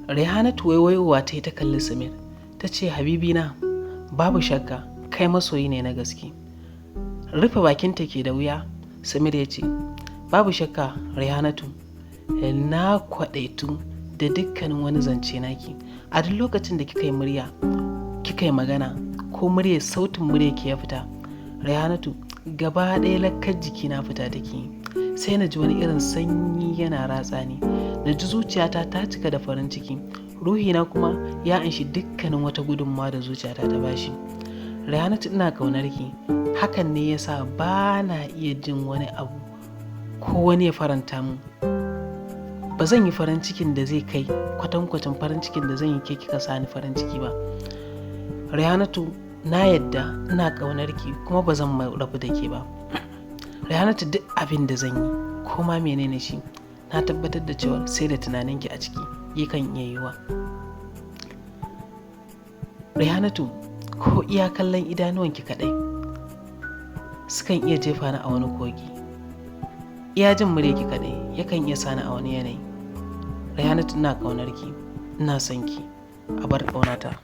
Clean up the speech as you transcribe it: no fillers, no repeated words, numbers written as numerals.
Rehanatu waiwaiwa ta yi ta kalli Samir, ta ce, "Habibina, babu shakka kai masoyi ne na gaske." Rufe bakinta ke da wuya, Samir ya ce, "Babu shakka Rehanatu, na kwaɗaitu da dukkanin wani zance naki. A duk lokacin da kika yi murya, kika yi magana, ko murya, sautin murya ki ya fita, Rehanatu, gaba ɗaya lakkar jiki na fita take. Sai na ji wani irin sanyi yana ratsa ni. Na ji zuciyata ta cika da farin ciki. Ruhina kuma ya anshi dukkanin wata gudunmawa da zuciyata ta bashi. Rehanatu, ina ƙaunar ki. Hakan ne yasa ba na iya jin wani abu ko wani ya faranta mun. Ba zan yi farin cikin da zai kai kwatankwacin farin cikin da zan yi ke kika sani farin ciki ba. Rehanatu, na yadda ina ƙaunar ki kuma ba zan rabu da ke ba. Rehanatu, duk abin da zan yi, ko ma menene shi, na tabbatar da cewa sai da tunaninki a ciki yakan iya yiwuwa. Rehanatu, ko iya kallon idanuwanki kaɗai sukan iya jefa ni a wani kogi. Iya jin muryarki kaɗai yakan iya sani a wani yanayi. Rehanatu, ina ƙaunar ki, ina son ki, abar ƙaunata."